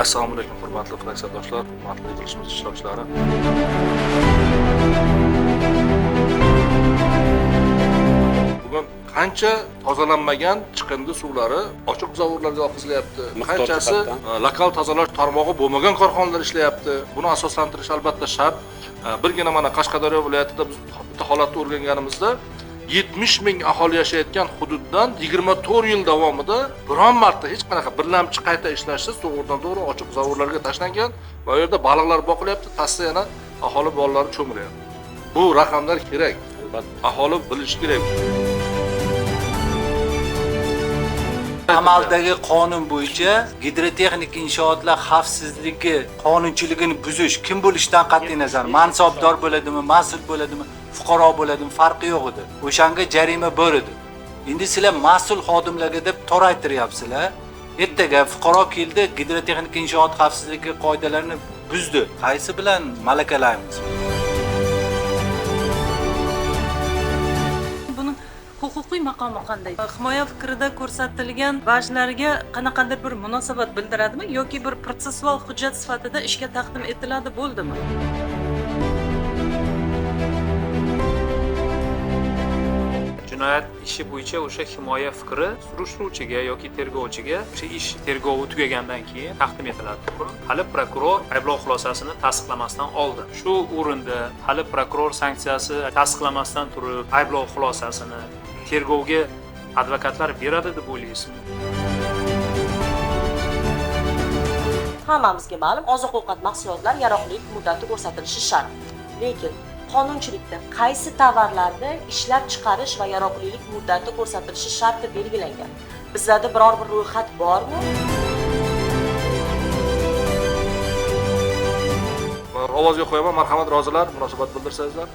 Assalomu alaykum hurmatli fraksiyadoshlar, hurmatli yig'ilishimiz ishtirokchilari. Bugun qancha tozalanmagan chiqindi suvlari ochiq zavorlarga oqizilyapti. Qanchasi lokal tozalash tarmog'i bo'lmagan korxonalar ishlayapti. Buni asoslantirish albatta shart. Birgina mana Qashqadaryo viloyatida biz bitta holatni o'rganganimizda 70 ming aholi yashayotgan hududdan 24 yil davomida biron marta hech qanaqa birlamchi qayta ishlashsiz to'g'ridan to'g'ri ochiq zavorlarga tashlangan va u yerda baliqlar boqilyapti, pastda yana aholi bolalari cho'milyapti. Bu raqamlar kerak. Albatta aholi bilishi kerak. Amaldagi qonun bo'yicha gidrotexnik inshootlar xavfsizligi qonunchiligini buzish kim bo'lishidan qat'iy nazar, mansabdor bo'ladimi, mas'ul bo'ladimi, fuqaro bo'ladimi, farqi yo'q edi. O'shanga jarima bor edi. Endi sizlar mas'ul xodimlarga deb toraytiryapsizlar. Ertaga fuqaro keldi, gidrotexnik inshoot xavfsizligi qoidalarini buzdi. Qaysi bilan malakalaymiz? Huquqiy maqomi qanday? Himoya fikrida ko'rsatilgan vajlarga qanaqadir bir munosabat bildiradimi yoki bir protsessual hujjat sifatida ishga taqdim etiladi bo'ldimi? Jinoyat ishi bo'yicha o'sha himoya fikri surishtiruvchiga yoki tergovchiga o'sha ish tergovi tugagandan keyin taqdim etiladi. Hali prokuror ayblov xulosasini tasdiqlamasdan oldin. Shu o'rinda hali prokuror sanksiyasi tasdiqlamasdan turib ayblov xulosasini tergovga advokatlar beradi deb o'ylaysizmi? Hammamizga ma'lum, oziq-ovqat mahsulotlari yaroqlilik muddati ko'rsatilishi shart. Lekin qonunchilikda qaysi tovarlarni ishlab chiqarish va yaroqlilik muddati ko'rsatilishi shart deb belgilangan? Bizlarda biror bir ro'yxat bormi? Ovozga qo'yaman, marhamat, rozilar, munosabat bildirsangizlar.